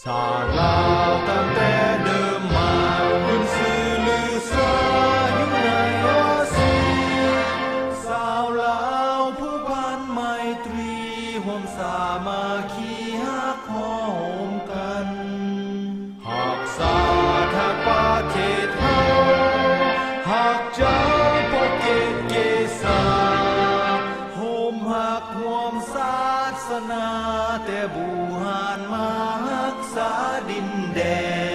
ຊາດລາວຕັ້ງແຕ່ເດີມມາ ຂຶ້ນຊື່ລືຊາຢູ່ໃນອາຊີ ຊາວລາວຜູກພັນໄມຕຣີ ຮ່ວມສາມັກຄີຮັກພ້ອມກັນ ຮັກຊາດຮັກປະເທດເຮົາ ຮັກເຈົ້າພໍ່ເກດເກສາ ໂຮມຮັກຮ່ວມສາສະໜາ ແຕ່ບູຮານມາຮັກສາດິນແດນ